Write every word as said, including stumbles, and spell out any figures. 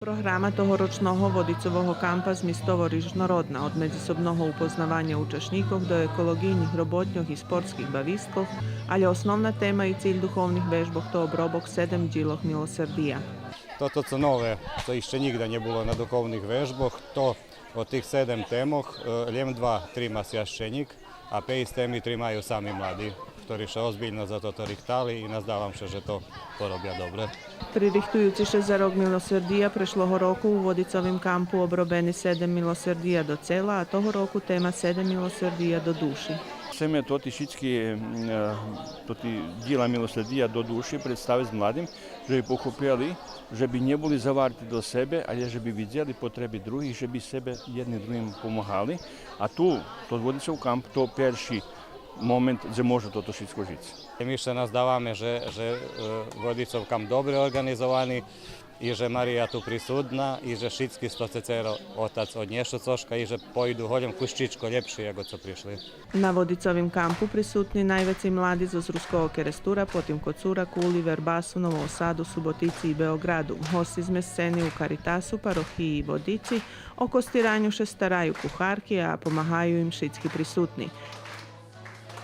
Програма тогорочного Водицового кампа змистово рижнородна, од медзисобного упознаваня учашнїкох до еколоґийних роботньох и спортских бависткох, алє основна тема и циль духовних вежбох то обробок седем дїлох милосердия. Тото цо нове, цо ище нїґда нє було на духовних вежбох, то од тих седем темох, е, лєм два трима священїк, а пейц теми тримаю сами млади, хтори ше озбильно за тото рихтали и наздавам ше же то поробя добре. Пририхтуюци ше за Рок милосердия, прешлого року у Водицовим кампу обробени седем милосердия до цела, а того року тема седем милосердия до души. Сцеме тоти шицки, м, е, тоти дїла милосердия до души представиц младим, же би похопели, же би нє були заварти до себе, алє же би видзели потреби других, же би себе єдни другим помагали. А ту, тот Водицов камп, то перши момент дзе може тото шицко жиц. Ми ше наздаваме же, же, е, Водицов камп добре орґанизовани и же Мария ту присутна и же шицки сто цецеро отац однєшу цошка и же пойду голєм кущичко лєпши яґо цо пришли. На Водицовим кампу присутни найвецей млади зоз Руского Керестура, потим Коцура, Кули, Вербасу, Нового Саду, Суботици и Беоґраду. Госци змесцени у Каритасу, парохиї Водици, о костираню ше стараю кухарки, а помагаю им шицки присутни.